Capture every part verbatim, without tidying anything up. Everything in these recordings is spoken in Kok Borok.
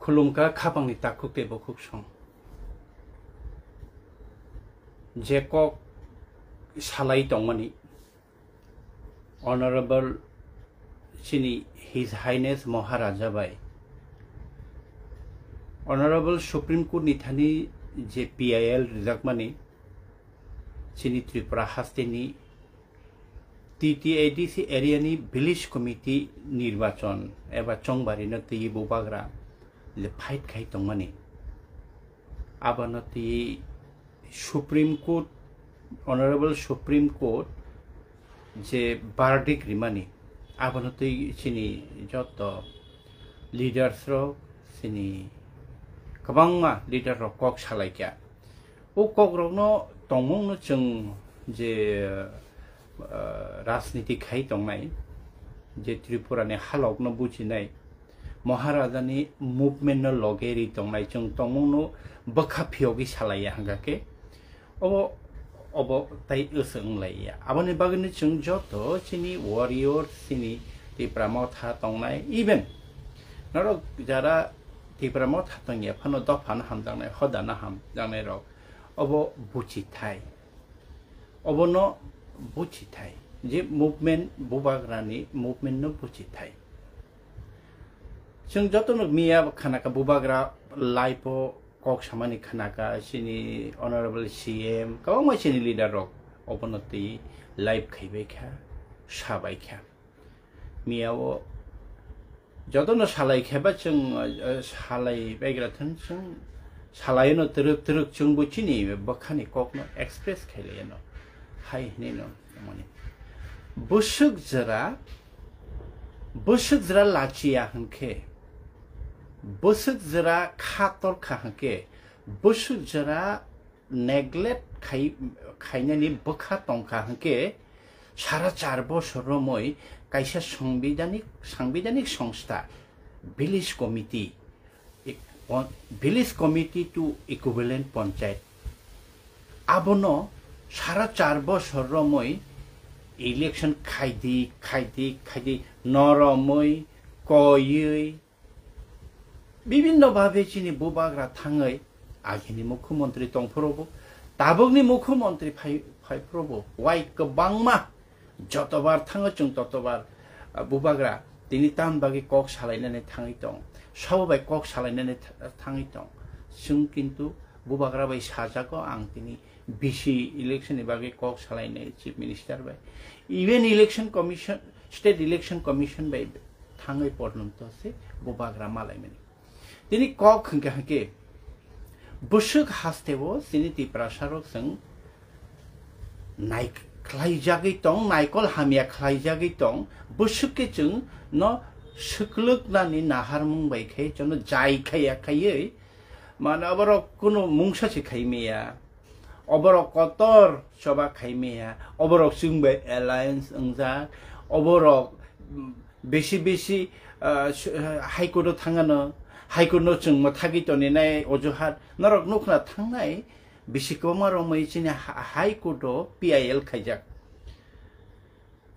Khulumkha khapangni takhuk tei bukhuk song. Je kok salai tongmani Honorable chini His Highness Maharaja bai, Honorable Supreme Court ni thani je P I L rijakmani chini Tripura hasteni T T A D C area ni village committee nirbachon eba chongbari no twi bubagra le fight khai tongmani. Abono twi Supreme Court, Honorable Supreme Court je verdict rimani, abono twi chini joto leaders rok, chini kwbangma leader rok kok salaikha. O kok rokno tongmungno chwng je, ah, rajniti khai tongnai, je Tripura ni halok no bujinai, Maharaja ni movement no loge ri tongnai, chwng tongmung no bwkha phiyogwi salaiya hwnkha khe obo, obo tai wswk wnglaiya. Aboni bagwi no chwng joto chini warrior, chini Tipra Motha tongnai, even norok jara Tipra Motha tongya phano dopha no hamjaknai, hoda no hamjaknai rok obo buchi thai. Obono buchi thai. Je movement, bubagrani movement no buchi thai. Chwng jotono miya khanaka bubagra live o kok samani khanaka chini Honorable C M, kwbangma chini leader rok obono twi live khaibai kha, sabai kha. Miya o jotono salai kheba chwng, eh, salai baigra thang chwng salai no twrwk twrwk chwng bo chini bwkhani kok no express khailai no hai hinwi no mani bwswk jora, bwswk jora lachiya hwnkhe, bwswk jora kha torkha hwnkhe, bwswk jora neglect khai, khainani bwkha tongkha hwnkhe sara char bosor romwi kaisa sangbidhanik, sangbidhanik songstha, village committee, e-, pon-, village committee to equivalent panchayat, abono sara char bosor romwi election khaidi, khaidi, khaidi, noromwi, koiwi, bibinno bhabe chini bubagra thangwi agini mukhyamantri tongphuru bo, tabukni mukhyamantri phai, phaiphuru bo, wai kwbangma jotobar thango chwng totobar, ah, bubagra tini tamni bagwi kok salainani thangwi tong, sabo bai kok salainani th-, thangwi tong. Chwng kintu bubagra bai sajago ang tini V C election ni bagwi kok salainai Chief Minister bai, even Election Commission, State Election Commission bai thangwi porjonto se bubagra malaimani. Tini kok hwnkhe hwnkhe bwswk hasteo chini Tiprasa rok chwng nai khlaijagwi tong, naikol hamya khlaijagwi tong, bwswk khe chwng no swklwknani naharmung bai khe chwngno jai khaiya khaiwi, mane oborok kunu mungsa se khaimaya. Oborok kotor choba khaimaya, oborok chwng bai alliance wngjak, oborok, mm, bisi bisi, ah, su-, ah, High Court o thangano, High Court no chwng mwthagwi toninai ojuhat, norok nukhna thangnai, bisi kwbangma romwi chini ha-, High Court o P I L khaijak.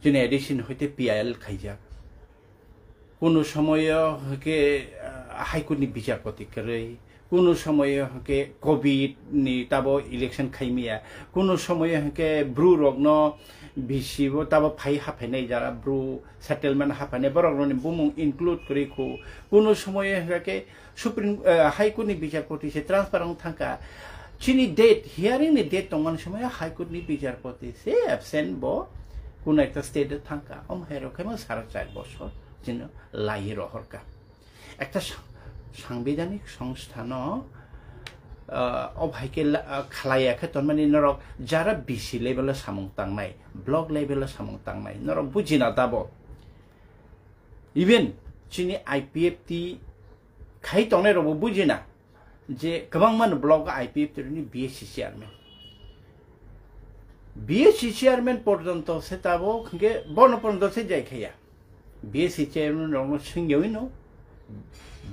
Chini A D C ni hoite P I L khaijak. Kunu somoyo hwnkhe, ah, High Court ni bichar poti kwrwi, kunu somoyo hwnkhe covid ni tabo election khaimaya, kunu somoyo hwnkhe bru rokno V C bo tabo phai haphainai jara bru settlement haphainai borok rokni bumung include kwrwi khu, kunu somoyo hwnkhe Supreme, eh, High Court ni bichar poti se transfer wng thangkha. Chini date, hearing ni date tongmani somoyo High Court ni bichar poti se absent bo kuno ekta state o thangkha. Omo hai rok khe mo sara char bosor chini lai rohorkha. Ekta sa-, sangbidhanik songstha no, ah, o hai khe la-, ah, khlaiya khe tonmani norok jara V C level o samung tangnai, block level o samung tangnai, norok bujina tabo. Even chini I P F T khai tongnai rokbo bujina je kwbangma no block o I P F T ni B S C chairman. B S C chairman porjonto se tabuk hwnkhe bono porjonto se jai khaya. B S C chairman rokno swngyawi no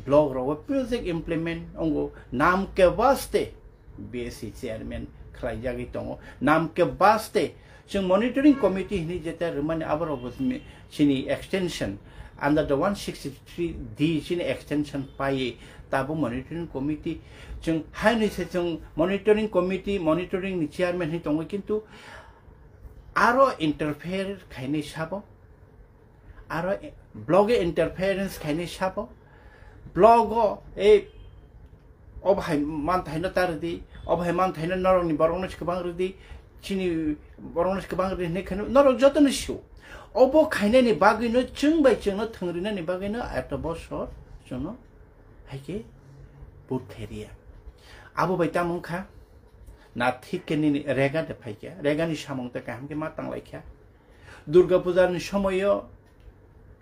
block rogo project implement ongo nam ke baste B S C chairman khlaijagwi tongo. Nam ke baste chwng monitoring committee hinwi jeta rwmani aborok bo chini, chini extension under the one sixty-three D chini extension pai, tabo monitoring committee, chwng haini se chwng monitoring committee, monitoring ni chairman hin tongo, kintu aro interfere khainai sabo, aro block e interference khainai sabo, block o ei obo hai manthaino ta rwdi, obo hai manthaino norokni borokno se kwbang rwdi, chini borokno se kwbang rwdi hinwi khaino norok jotono sio. Obo khainani bagwino chwng bai chwngno thwngrinani bagwino eto bosor chwngno haikhe vote khairiya. Abo bai tamo wngkha, na thik khe nini rega de phaikha, regani samung de kaham khe ma tanglaikha. Durga Puja ni somoyo,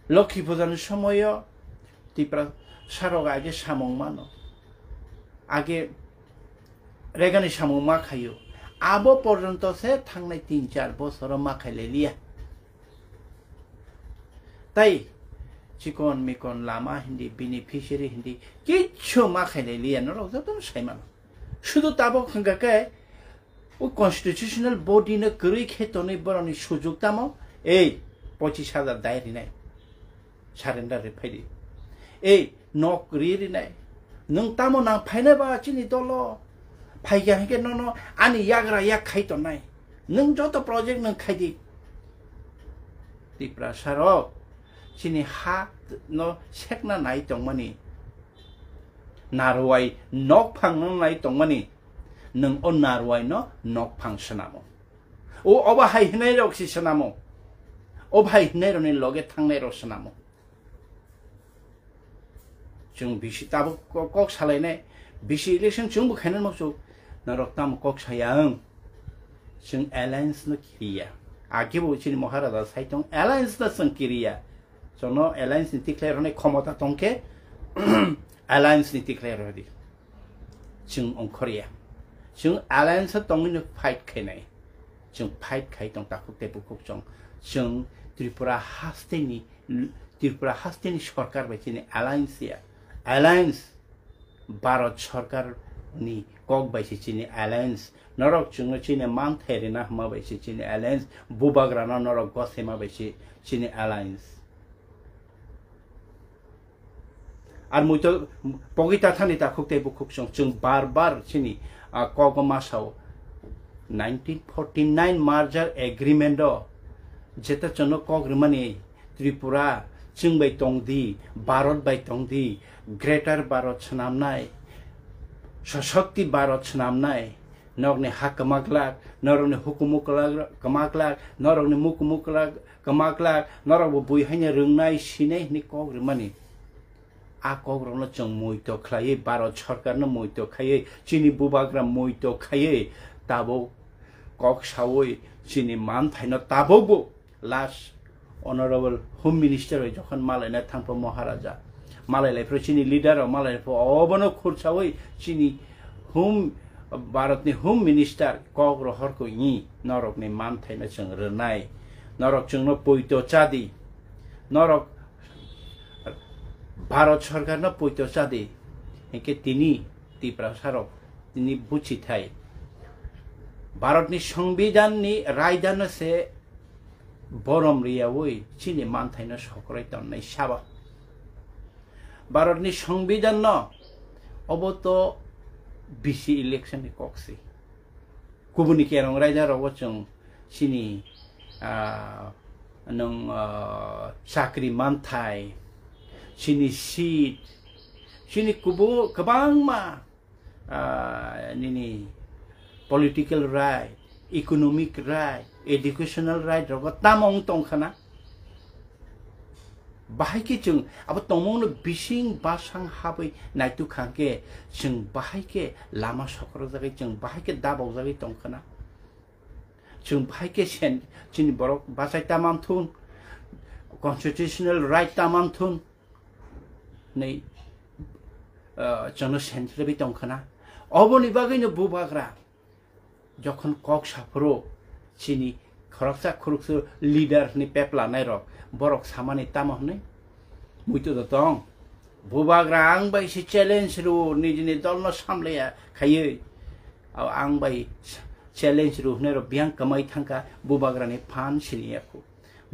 Lokhi Puja ni somoyo Tipra sarok age samung mano. Age regani samung ma khayo. Abo porjonto se thangnai tin char bosoro ma khailai liya. Tai chikon mikon lama hindi, beneficiary hindi, kichu ma khailai liya, norok jotono sai mano. Sudu tabok hwnkha khe, o constitutional body no kwrwi khe tonwi borokni sujuk tamo, ei, pochis hajar dai rinai, surrender ri phaidi, ei, nok ri rinai, nwng tamo nang phainai ba chini dolo, phaikha hinkhe nono ani yagra yak khai tongnai, nwng joto project nwng khaidi. Tiprasa rok chini ha no sekna nai tongmani, narwai nok phang no nai tongmani, nwng o narwai no nok phang swnamo. O obo hai hwnwi rok si swnamo. O hai hwnwi rok ni loge thangnai rok swnamo. Chwng bisi tabuk ko-, kok salainai, bisi election chwng bo khainai mokchuk. Norok tamo kok saya ang. Chwng alliance no kiriya. Age bo chini Maharaja sai tong alliance no chwng kiriya. Jono alliance ni tikhlai rwnai khomota tongkhe alliance ni tikhlai rwdi. Chwng ongkhorya. Chwng alliance o tongwino fight khainai. Chwng fight khai tong takhuk tei bukhuk chwng. Chwng Tripura hasteni, Tripura hasteni sorkar bai chini alliance ya. Alliance Bharat sorkar ni kok bai se chini alliance. Norok chwngno chini manthai rina hwnma bai se chini alliance. Bubagrano norok gosema bai se chini alliance. Ar muito pogwi tathani takhuk tei bukhuk chwng, chwng bar bar chini, ah, kogo masao nineteen forty-nine merger agreement o jeta chwngno kok rwmani Tripura chwng bai tongdi, Bharat bai tongdi, Greater Bharat swnamnai, Sashakti Bharat swnamnai, norokni ha kwmaklak, norokni hukumu kwlak-, kwmaklak, norokni mukumu kwlak, kwmaklak, norokbo bui haino rwngnai, sinai hwnwi kok rwmani. A kokrokno chwng muito khlaiwi, Bharat sorkarno muito khaiwi, chini bubagra muito khaiwi, tabuk kok saui chini manthaino tabukbo last Honorable Home Minister bai jokhon malaina thangpho Maharaja, malai laiphro chini leader rok, malai laiphro obono khursaui chini Home, Bharatni Home Minister kok rohor koi ni norokni manthaino chwng rwnai, norok chwngno poito chadi, norok Bharat sorkarno poito chadi, hinkhe tini Tiprasarok tini buchithai. Bharatni Songbidanni raidano se borom riyaui chini manthaino sokroi tonnai saba. Bharatni Songbidanno obo to bisi election ni kok se. Kubuni kerong raida rogo chwng chini, ah, nwng, ah, chakri manthai, chini seat, chini kubu-, kwbangma, ah, nini political right, economic right, educational right rogo tamo wng tongkha na? Bahai khe chwng abo tongmungno bising basang habwi naituk kha hwnkhe, chwng bahai khe lama sokorjagwi, chwng bahai khe dabokjagwi tongkha na? Chwng bahai khe sen-, chini borok bachai ta manthun, constitutional right ta manthun hwnwi, ah, chwngno sentrabwi tongkha na? Oboni bagwino bubagra jokhon kok saphuru chini khoroksa khoroksa leader hwnwi pep lanai rok, borok samani tamo hwnwi? Muito da tong. Bubagra ang bai se challenge rw, nijini dolno samlaya khaiwi. Ang bai challenge rw hwnwi rok biyang kwmai thangkha, bubagrani phan sini yakhu.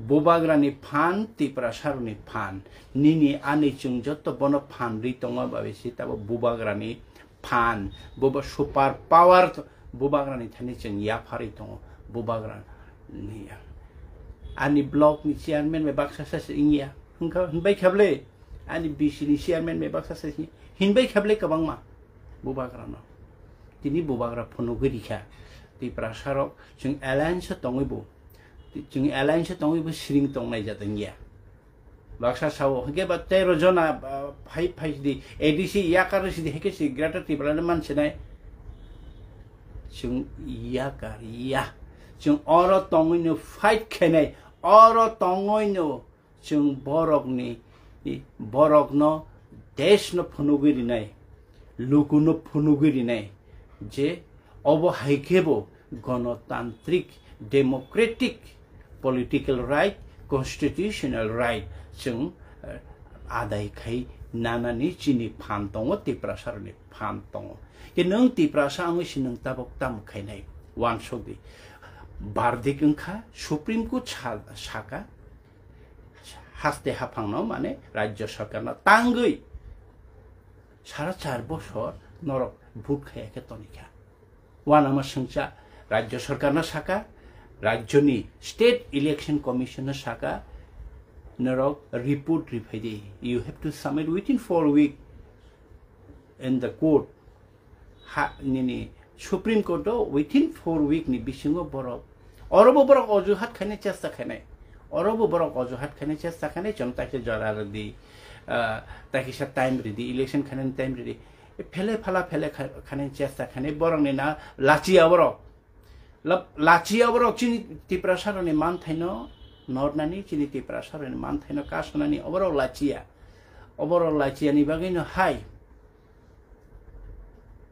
Bubagrani phan, Tiprasarokni phan. Nini ani chwng joto bono phan rwi tongma bai se tabo Bubagrani phan. Bobo super power to-, Bubagrani thani chwng yapharwi tongo. Bubagrani ani block ni chairman bai baksa sa se wngya. Hwnkha, hwnbai kha bwle? Ani B C ni chairman bai baksa sa se hinbai kha bwle kwbangma Bubagrano. Tini Bubagra phunugwi rikha. Tiprasarok chwng alliance o tongwi bo. Chwng alliance o tongwi bo siring tongnai jat wngya. Baksa sao, hwnkhe ba tero jona, ah, phai, phai sidi, A D C yakar sidi, hwnkhe si Greater Tipraland mansinai. Chwng yakar ya. Chwng oro tongwino fight khainai, oro tongwino chwng borokni, borokno, deshno phunugwi rinai, lukuno phunugwi rinai, je obo hai khe bo gonotantrik, democratic political right, constitutional right chwng, eh, adai khai nanani chini phan tongo, Tiprasarokni phan tongo. Ke nwng Tiprasa wngwi se nwng tabok tamo khainai? Uansukdi. Bardik wngkha, Supreme Court sa-, saka, haste haphangno, mane, Rajya Sarkarno tangwi sara char bosor norok vote khaiya khe tonikha. Uanama swngcha Rajya Sarkarno saka, Rajyoni State Election Commissionno saka, norok report riphaidi. You have to submit within four week in the court. Ha, nini Supreme Court o within four week ni bisingo borok, orobo borok ojuhat khainai chesta khainai, orobo borok ojuhat khainai chesta khainai, chwng taikhe jora rwdi, ah, taikisa time rwdi, election khainani time rwdi, phele phala phele kha-, khainani chesta khainai, borokni na lachiya borok. Lab-, lachiya borok chini Tiprasarokni manthaino nornani, chini Tiprasarokni manthaino kasonani oborok lachiya. Oborok lachiyani bagwino hai.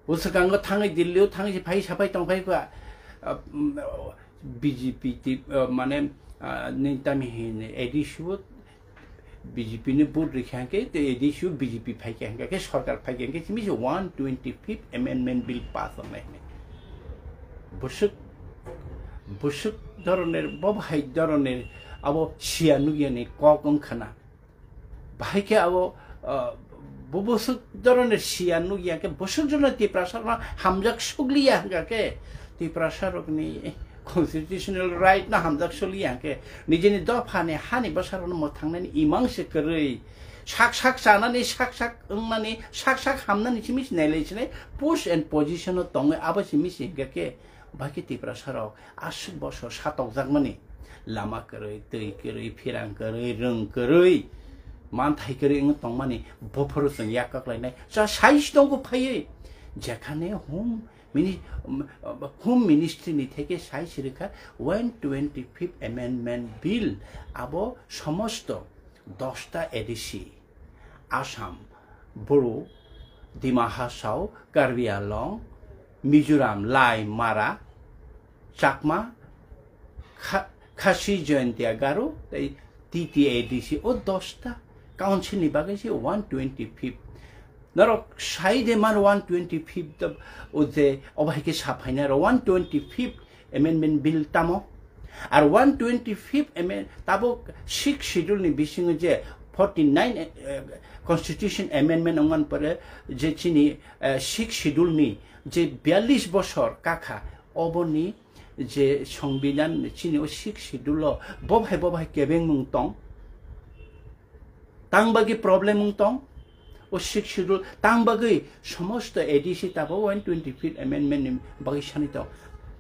Bwswkango thangwi Delhi-o thangwi se phai saphai tongphai kha, ah, mm, B J P ti, ah, mane, ah, nini tami hini A D C-o B J P ni vote rikha hwnkhe, tei A D C o B J P phaikha hwnkhe, khe sorkar phaikha hwnkhe, simi se one twenty fifth Amendment Bill pass wngnai hwnwi. Bwswk, bwswk dhoroner, bo bahai dhoroner abo siya nukyani kok wngkhana. Bahai khe abo, ah, bo bwswk dhoroner siya nukya khe, bwswk jono Tiprasarokno hamjak sukliya hwnkha khe, Tiprasarokni constitutional right no hamjak sukliya hwnkhe, nijini dophani hani bwsarokno mwthangnani imang se kwrwi, sak sak chanani, sak sak wngnani, sak sak hamnani simi se nailai sinai post and position o tongwi abo simi se hwnkha khe, bahai khe Tiprasarok aswk bosor satokjakmani lama kwrwi, twi kwrwi, phirang kwrwi, rwng kwrwi, manthai kwrwi wngwi tongmani, bophoro chwng yak kaklainai. Cha sai se tongo phaiwi, jekhane home mini-, um, Home Ministry ni theke sai se rwkha one twenty fifth Amendment Bill, abo somosto dosta A D C, Assam, Bru, Dima Hasao, Karbi Anglong, Mizoram, Lai, Mara, Chakma, Kha-, Khasi, Jaintia, Garo, tei T T A D C, o dosta council ni bagwi se one twenty fifth. Norok sai de man one twenty fifth o je obo hai khe sa phainai ro one twenty fifth Amendment Bill tamo? Ar one twenty fifth amend-, tabuk sixth Schedule ni bisingo je forty nine, eh, Constitution Amendment wngmani pore je chini, eh, sixth Schedule ni je biyallis bosor kakha, oboni je Songbidan chini o sixth Schedule o bo bahai, bo bahai kebengmung tong. Tang bagwi problem wng tong, o sixth Schedule tang bagwi somosto A D C tabuk one twenty fifth Amendment ni bagwi sani tong.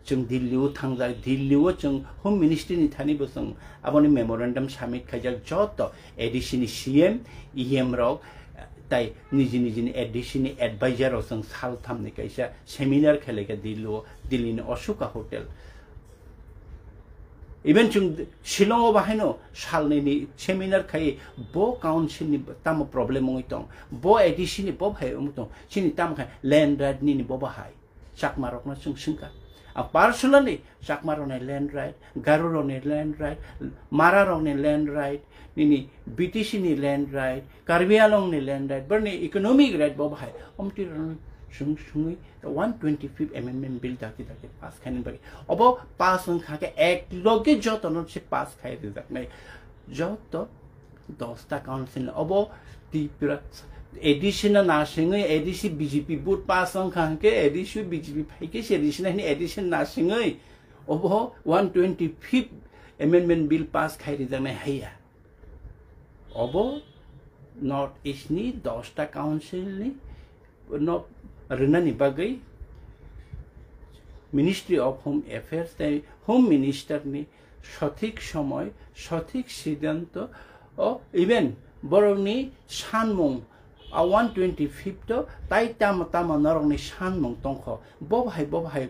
Chwng Delhi o thangjak, Delhi o chwng Home Ministry ni thani bo chwng aboni memorandum submit khaijak, joto A D C ni C M, E M rok, tai niji niji ni A D C ni advisor rok chwng sal tham ni kaisa seminar khelai kha Delhi o, Delhi ni Ashoka Hotel. Even chwng Shillong o bahaino salnwi ni seminar khai, bo council ni tamo problem wngwi tong, bo A D C ni bo bahai wngwi tong, chini tamo khai land right nini bo bahai, Chakma rokno chwng swngkha. A personally Chakma rokni land right, Garo rokni land right, Mara rokni land right, nini B T C ni land right, Karbi Anglong ni land right, borni economic right bo bahai, omtwi rokni Sung sungwi one twenty fifth amendment bill dakti dakti pass khaini bagwi. Obo pass wngkha khe ek loge jotono se pass khai rijaknai. Joto dosta council obo Tripura A D C no nasingwi A D C B J P vote pass wngkha hwnkhe A D C B J P phaikhe se A D C no hini A D C no nasingwi obo one twenty fifth amendment bill pass khai rijaknai haiya. Obo North East ni dosta council ni no rwnani bagwi Ministry of Home Affairs tei Home Minister ni sothik somoy, sothik siddhanto o, even borokni sanmung a one twenty fifth o tai tamo tamo norokni sanmung tongkho, bo bahai bo bahai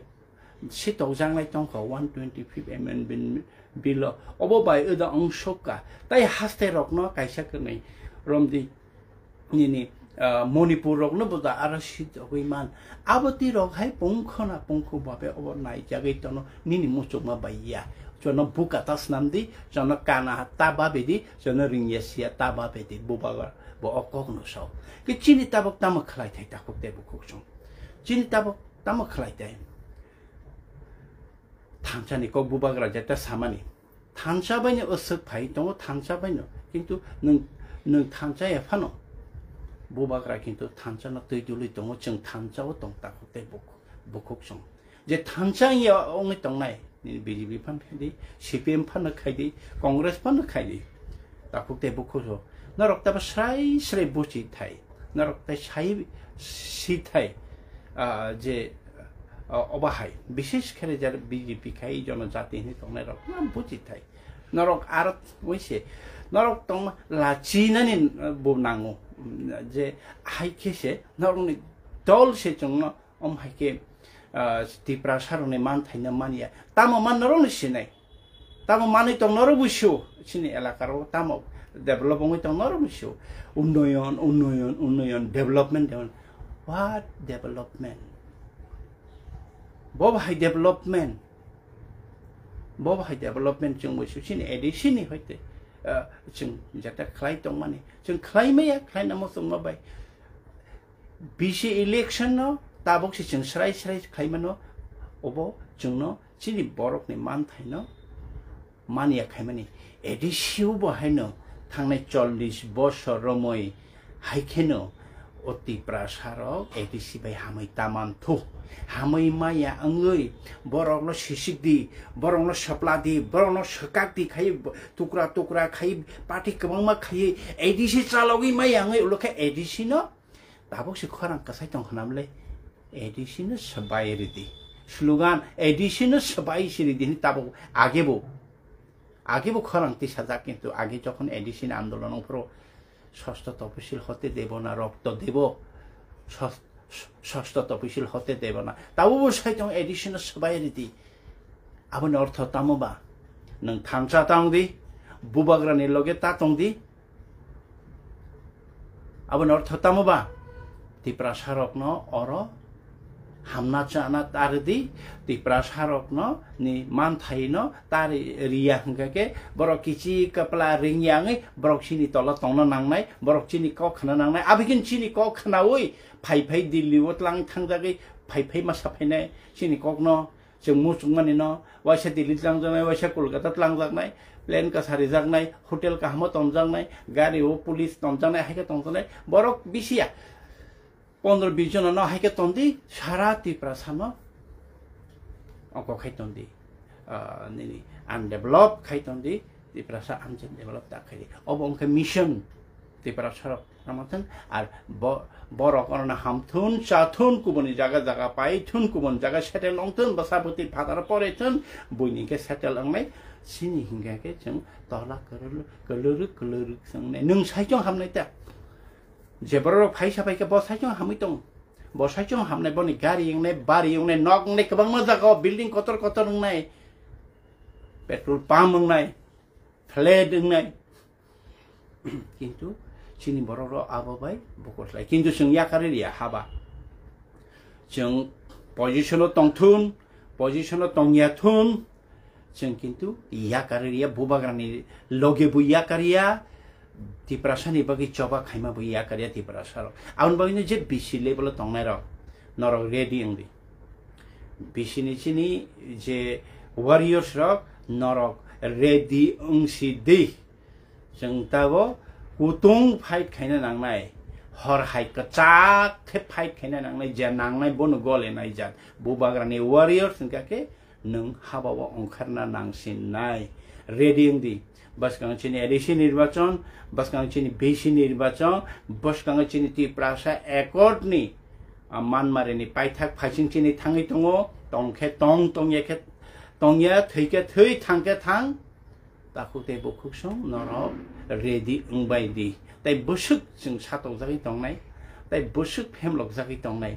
sitokjaknai tongkha one twenty fifth amendment bill o. Obo bai oda wngsukha. Tai haste rokno kaisa kwnwi romdi nini, ah, Manipur rokno bo da aro sitogwi man. Abo twi rok hai pungkho na pungkho babe obo naijagwi tono nini muchukma bai ya. Jono buka ta snamdi, jono kana ta babidi, jono ringya siya ta babidi, bubagra bo o kokno sao. Ki chini tabok tamo khlai thai takhuk tei bukhuk song. Chini tabok tamo khlai thai. Thansa ni kok bubagra jeta samani. Thansa baino aswk phai tongo, thansa baino. Kintu nwng, nwng thansa ya phano. Bubagra kintu thansa no twi dului tongo, chwng thansa o tong takhuk tei buk-, bukhuk song. Je thansa ya ongwi tongnai, nini B J P phan khai di, C P M phan khai di, Congress phan khai di. Takhuk tei bukhuk so. Norok tabo srai srai buchi thai. Norok tai sai si thai. Ah, je, ah, obo hai. Bishesh khere jar B J P khai jonojati hinwi tongnai rok. Na buchi thai. Norok aro wise. Norok tongma lachinani, ah, bo nango. Je hai khe se norokni dol se chwngno Om hai khe, ah, Tiprasa rokni manthaino manya. Tamo man norokni sinai. Tamo manwi tong norok bo sio. Chini elaka ro tamo develop wngwi tong norok bo sio. Unnoyon, unnoyon, unnoyon, development, development. What development? Bo bahai development. Bo bahai development chwng bo sio. Chini A D C ni hoite, ah, chwng jata khlai tongmani. Chwng khlai maya, khlai namo chwngma bai. B C election no tabok se chwng srai srai khaimano, obo chwngno chini borokni manthaino manya khaimani. A D C o bo haino thangnai chollish bosor romwi hai kheno o Tiprasa rok A D C bai hamwi ta manthu. Hamwi maya wngwi borokno sisik di, borokno sapla di, borokno swkak di khai tukra tukra khai party kwbangma khai A D C chalogwi maya wngwi ulo khe A D C no Tabuk se khorang kwsai tong khnamle A D C no swbai ridi. Slogan A D C no swbai si ridi hini tabuk agebo. Agebo khorang tisajak kintu age jokhon A D C ni andolon ongphuru sosto topisil hote debo na rokto debo. Sos-, sosto topisil hote debo na. Tabuk bo sai tong A D C no swbai ridi. Aboni ortho tamo ba? Nwng thansa tang di, bubagrani loge ta tong di. Aboni ortho tamo ba? Tiprasa rokno oro hamna chana ta ridi, Tiprasa rokno ni manthaino ta ri-, riya hwnkha khe borok kichi kapla ringya wngwi borok chini tola tongna nangnai, borok chini kok khna nangnai, abikhin chini kok khnaui phai phai Delhi o tlang thangjagwi phai phai ma saphainai chini kokno. Chwng muchungmani no, waisa Delhi tlangjaknai, waisa Kolkata tlangjaknai, plane kwsa rijaknai, hotel kahamo tonjaknai, gari o police tonjaknai, hai khe tongjaknai. Borok bisi ya, pondro bis jona no hai khe tondi, sara Tiprasa no oko khai tondi. Ah, nini undeveloped khai tondi, Tiprasa amchai develop ta khai di. Obo wngkha mission Tiprasa rok. Tamo thun, ar bo-, borok oroni hamthun, chathun, kubuni jaga jaga paithun, kubun jaga settle ongthun, bwsa bwtwi phataro porithun, buini khe settle ongnai, chini hinkhe khe chwng tola kwlwrwk, kwlwrwk, kwlwrwk chwngnai. Nwng saichung hamnai ta? Je borok phaisa phaikhe bo saichung hamwi tong. Bo saichung hamnai, boni gari wngnai, bari wngnai, nok wngnai, kwbangma jaga o building kotor kotor wngnai, petrol pump wngnai, flat wngnai. Kintu chini borok rok abo bai bukur khlai. Kintu chwng yakarwi riya haba. Chwng position o tongthun, position o tongya thun, chwng kintu yakarwi riya, bubagrani loge bo yakarya, Tiprasa ni bagwi choba khaima bo yakarya Tiprasa rok. Aboni bagwi no je B C level o tongnai rok. Norok ready wng di. Bisini chini je warriors rok, norok ready wng si di. Chwng tabo kutung fight khaina nangnai, hor hai kwchak khe fight khaina nangnai, je nangnai bono gole nai jat. Bubagrani warriors wngkha khe nwng haba o ongkharna nangsinai. Ready wng di. Bwskang chini A D C nirbachon, bwskang chini B C nirbachon, bwskang chini Tiprasa Accord ni, ah, manmari ni paithak phaising chini thangwi tongo, tong khe tong, tong ya khe tong ya, thwi khe thwi, thang khe thang. Takhuk tei bukhuk song norok ready wngbai di. Tai bwswk chwng satokjagwi tongnai, tai bwswk phemlokjagwi tongnai,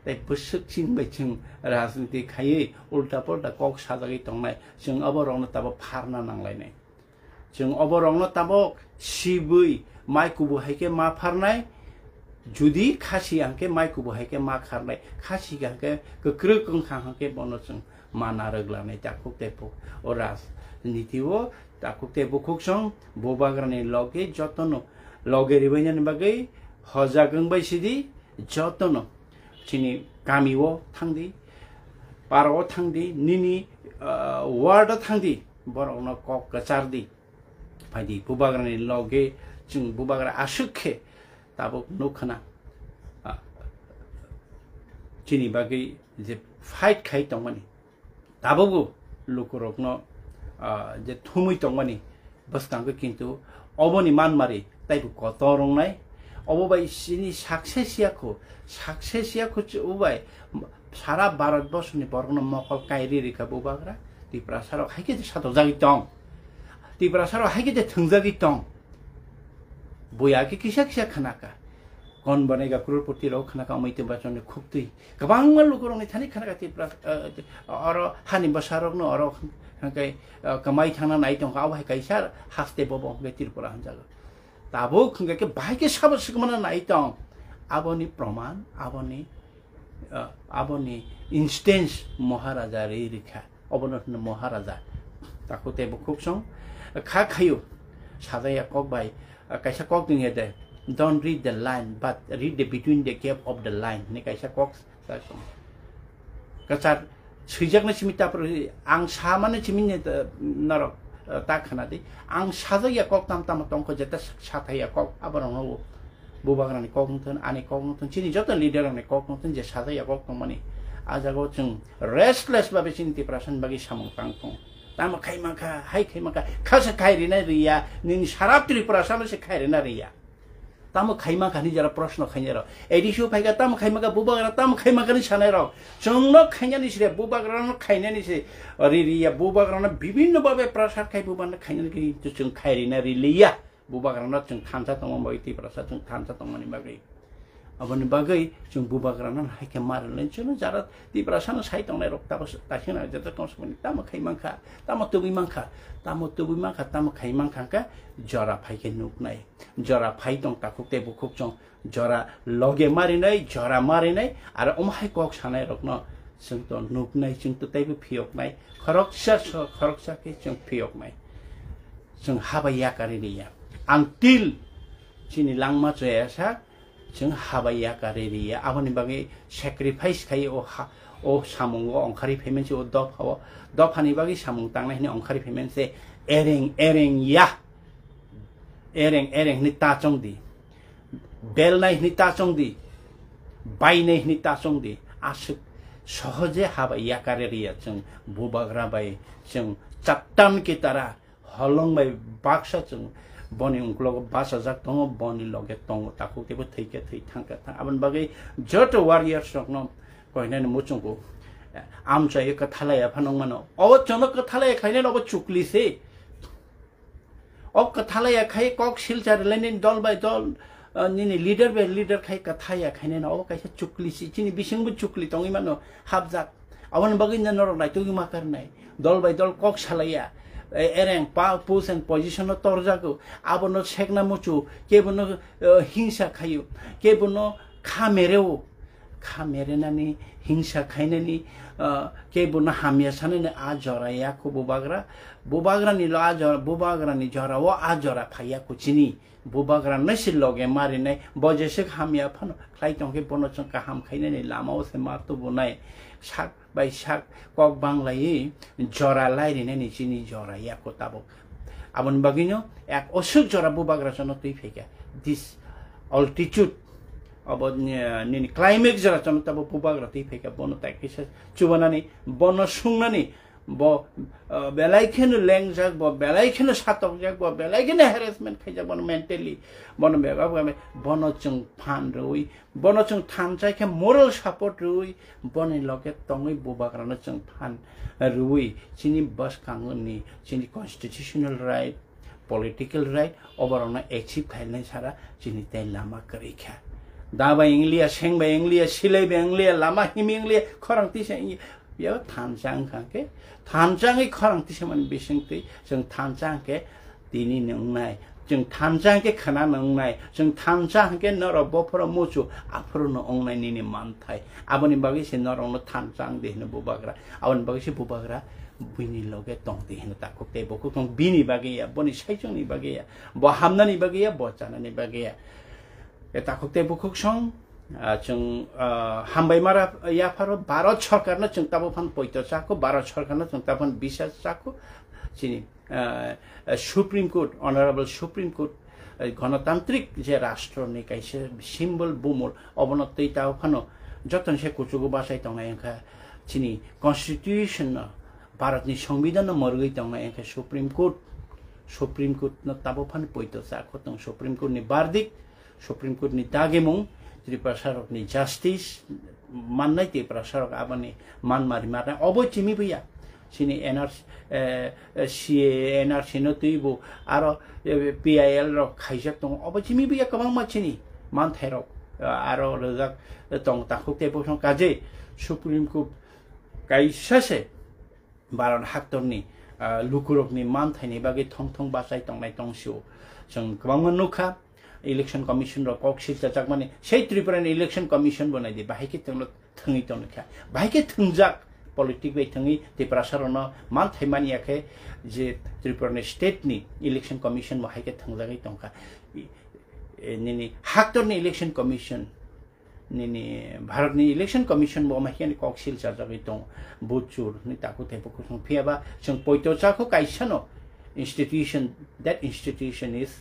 tai bwswk chwng bai chwng rajniti khaiwi ulta pulta kok sajagwi tongnai. Chwng obo rokno tabok pharna nanglainai. Chwng obo rokno tabok sibwi mai kubu hai khe ma pharnai, judi khasi hwnkhe mai kubu hai khe ma kharnai, khasi hwnkhe kwkrwk wngkha hwnkhe bono chwng mana rwglanai takhuk tei bukhuk. O rajniti o takhuk tei bukhuk song bubagrani loge jotono loge ribainani bagwi hojak wngbai sidi, jotono chini kami o thangdi, para o thangdi, nini, ah, ward o thangdi, borokno kok kwchardi. Phaidi bubagrani loge chwng bubagra aswk khe tabuk nukha na, ah, chini bagwi je fight khai tongmani. Tabukbo lukurokno, ah, je thumwi tongmani bwskango, kintu oboni manmari taibo kotor wngnai. Obo bai chini success ya kho, success ya kho, obo bai sara Bharat borsoni borokno mokol kairi rikha bubagra. Tiprasa rok hai khe satok jagwi tong, Tiprasa rok hai khe thwngjagwi tong. Buya khe kisa kisa khnaka, kon banai ga crorepoti rok khnaka, amai twi bachoni khuktwi. Kwbangma lukurokni thani khana kati pla-, eh, oro hani bwsarokno oro hwnkhe, eh, kwmai thangna nai tongkha, abo hai kaisa haste bobo hwnkhe Tripura hwnjago. Tabuk hwnkhe khe bahai khe sabo swkmana nai tong. Aboni proman, aboni, eh, aboni instance Maharaja ri rikha. Obono hwno Maharaja. Takhuk tei bukhuk song kha khayo. Sajaya kok bai, ah, kaisa kok tong ya de, "Don't read the line, but read the between the gap of the line" hinwi kaisa kok sa tong. Kwchar swijaknai simi tapro ang samani simi ni, eh, norok, eh, ta khana di. Ang sajaya kok tam tamo tongkho, jeta sathaya kok aborokno Bubagrani kok wng thun, ani kok wng thun, chini joto leader rokni kok wng thun, je sajaya kok tongmani. A jaga o chwng restless babe chini Tiprasani bagwi samung tang tong. Tamo khai mankha, hai khai mankha, khasa khai rina riya, nini sara Tiprasano se khai rina riya. Tamo khai mankha ni jara proshno khainai rok. A D C o phaikha tamo khai mankha, Bubagra tamo khai mankha ni sanai rok. Chwngno khainani se, Bubagrano khainani se, ri riya, Bubagrano bibhinno babe prasar khai, Bubagrano khainani khe chwng khai rina riliya. Bubagrano chwng thansa tongma bagwi, Tiprasa chwng thansa tongmani bagwi. Aboni bagwi chwng Bubagrano hai khe ma rwlai. Chwngno jara Tiprasano sai tongnai rok tabo kaisa na jeta tong samani tamo khai mankha, tamo tubui mankha, tamo tubui mankha, tamo khai mankha khe jora phai khe nuknai. Jora phai tong takhuk tei bukhuk chwng jora loge marinai, jora marinai, aro omo hai kok sanai rokno chwng to nuknai, chwng to teibo phiyoknai, khoroksa so-, khoroksa khe chwng phiyoknai. Chwng haba yakarwi riya. Until chini langma chaya sak, chwng haba yakarwi riya. Aboni bagwi sacrifice khai o ha, o samungo ongkhari phaimani se o dopha o. Dophani bagwi samung tangnai hwnwi ongkhari phaimani se ereng ereng ya. Ereng ereng hwnwi ta chong di. Belnai hwnwi ta chong di. Bainai hwnwi ta chong di. Aswk sohoje haba yakarwi riya chwng Bubagra bai chwng chattan ki tara holong bai baksa chwng boni ungklogo bachajak tongo, boni loge tongo, takhuk teibo thwi khe thwi thang khe thang. Aboni bagwi joto warriors rokno koinani muchungo amchai kwthalaya phano wngmano. Obo chwngno kwthalaya khlainani obo chukli se. O kwthalaya khai kok silchar lainani dol bai dol, ah, nini leader bai leader khai kwthaya khainani obo kaisa chukli si, chini bisingbo chukli tongwi mano hapjak. Aboni bagwi no norok naitugwi ma karnai. Dol bai dol kok salaiya. E-, ereng pa, post and position no torjago. Abono sekna muchu, kebono, eh, hingsa khayo, kebono kha mereo. kha merenani, hingsa khainani, ah, kebono hamya sanani a jora ya kho bubagra. Bubagrani lo a jora, bubagrani jora o a jora phaiya kho chini. Bubagra no se loge marinai, bo jeswk hamya phano khlai tongkhe bono chwng kaham khainani lama o se ma tubunai. Sak bai sak kok banglaiwi jora lairinani chini jora ya kho tabuk. Aboni bagwino ek oswk jora bubagra jono twi phaikha. This altitude, abo ni, nini climax jora jono tabuk bubagra twi phaikha. Bono tai kisa chubanani, bono sungnani, bo, uh, belai kheno lengjak, bo belai kheno satokjak, bo belai kheno harassment khaijak, bono mentally, bono bebak, bono chwng phan rwi, bono chwng thansa khe moral support rwi, boni loge tongwi bubagrano chwng phan rwi, chini bwskangni, chini constitutional right, political right, oborokno achieve khainai sara chini tei lama kwrwi kha. Da bai English, seng bai English, silai bai English, lama himi English, khorang tisa English, ya thansa wngkha khe, thansa wngwi khorang tisa mani bising twi, chwng thansa wngkhe tini ni wngnai. Chwng thansa hwnkhe khwna nwngnai, chwng thansa hwnkhe norok bophoro muchu, aphuru no wngnai nini manthai. Aboni bagwi se norokno thansa wng di hino bubagra. Aboni bagwi se bubagra buini loge tong di hino takhuk tei bukhuk tong bini bagwi ya, boni saichung ni bagwi ya, bo hamnani bagwi ya, bo chanani bagwi ya. E takhuk tei bukhuk song, ah, chwng, ah, hambai mara yapharo Bharat Sarkar no chwng tabo phan poito chakho, Bharat Sarkar no chwng tabo phan bisas chakho, chini ah, Supreme Court, Honorable Supreme Court, eh, gonotantrik je rashtroni kaisa symbol bumul, obono twi tao phano jotoni se kuchugo bachai tongnai wngkha chini constitution no, Bharatni Songbidan no morgwi tongnai wngkha Supreme Court. Supreme Court no tabo phano poito chakho tong Supreme Court ni verdict, Supreme Court ni dagimung, Tiprasarokni justice mannai, Tiprasarok aboni man mari marnai, obo chimi buya. Chini N R C, eh, eh, C A A, N R C no twibo aro, eh, P I L rok khaijak tongo, obo chimi buya kwbangma chini manthairok, eh, aro rwjak tong takhuk tei bosong kaje Supreme Court kaisa se Bharat haktorni, ah, lukurokni manthaini bagwi thong thong bachai tongnai tongsio. Chwng kwbangma nukha, Election Commission rok kok silchajakmani, sei Tripura ni Election Commission bo naidi, bahai khe thwngno thwngwi tongkha. Bahai khe thwngjak, politic bai thwngwi Tiprasa rokno manthai manya khe je Tripura ni state ni Election Commission bo hai khe thwngjagwi tongkha. E, nini haktorni Election Commission, nini Bharatni Election Commission bo omo hai khe kok silchajagwi tongo, vote chur hwnwi takhuk tei bukhuk song. Phiya ba chwng poito chakho kaisa no institution, that institution is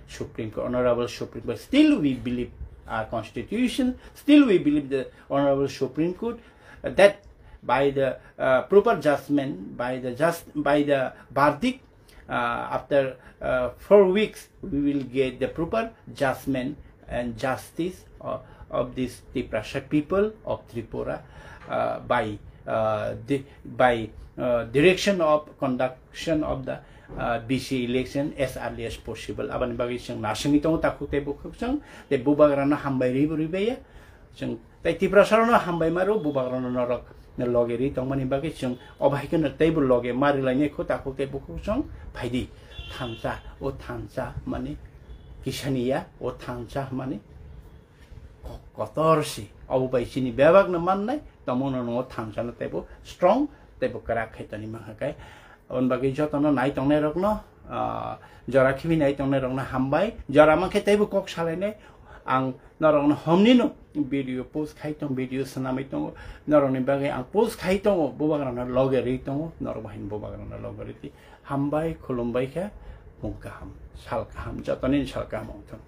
Supreme Court, Honorable Supreme Court. Still we believe our constitution, still we believe the Honorable Supreme Court, uh, that by the, uh, proper judgment, by the just, by the verdict, uh, after, uh, four weeks, we will get the proper judgment and justice of, of this Tiprasa people of Tripura, uh, by, uh, the, by, uh, direction of conduction of the, uh, B C election as early as possible. Aboni bagwi chwng nasingwi tongo takhuk tei bukhuk chwng, tei bubagrano hambai rwi bo rwi baiya. Chwng tei Tiprasa rokno hambai maro, bubagrano norok loge ri tongmani bagwi chwng obo hai kheno teibo loge ma rilainai kho takhuk tei bukhuk chwng phaidi. Thansa, o thansa mani kisani ya, o thansa mani ko-, kotor si. Obo bai chini bebakno mannai, tomono no thansa no teibo strong, teibo kwrak khai toni mankha kai. Aboni bagwi jotono nai tongnai rokno, ah, jora khibi nai tongnai rokno hambai. Jora mankhe teibo kok salainai. Ang norokno homnino video post khai tong, video swnamwi tongo. Norokni bagwi ang post khai tongo, bubagrano loge rwi tongo, norok bahini bubagrano loge rwi twi. Hambai, khulumbai khe, mung kaham, sal kaham, jotoni sal kaham wngthung.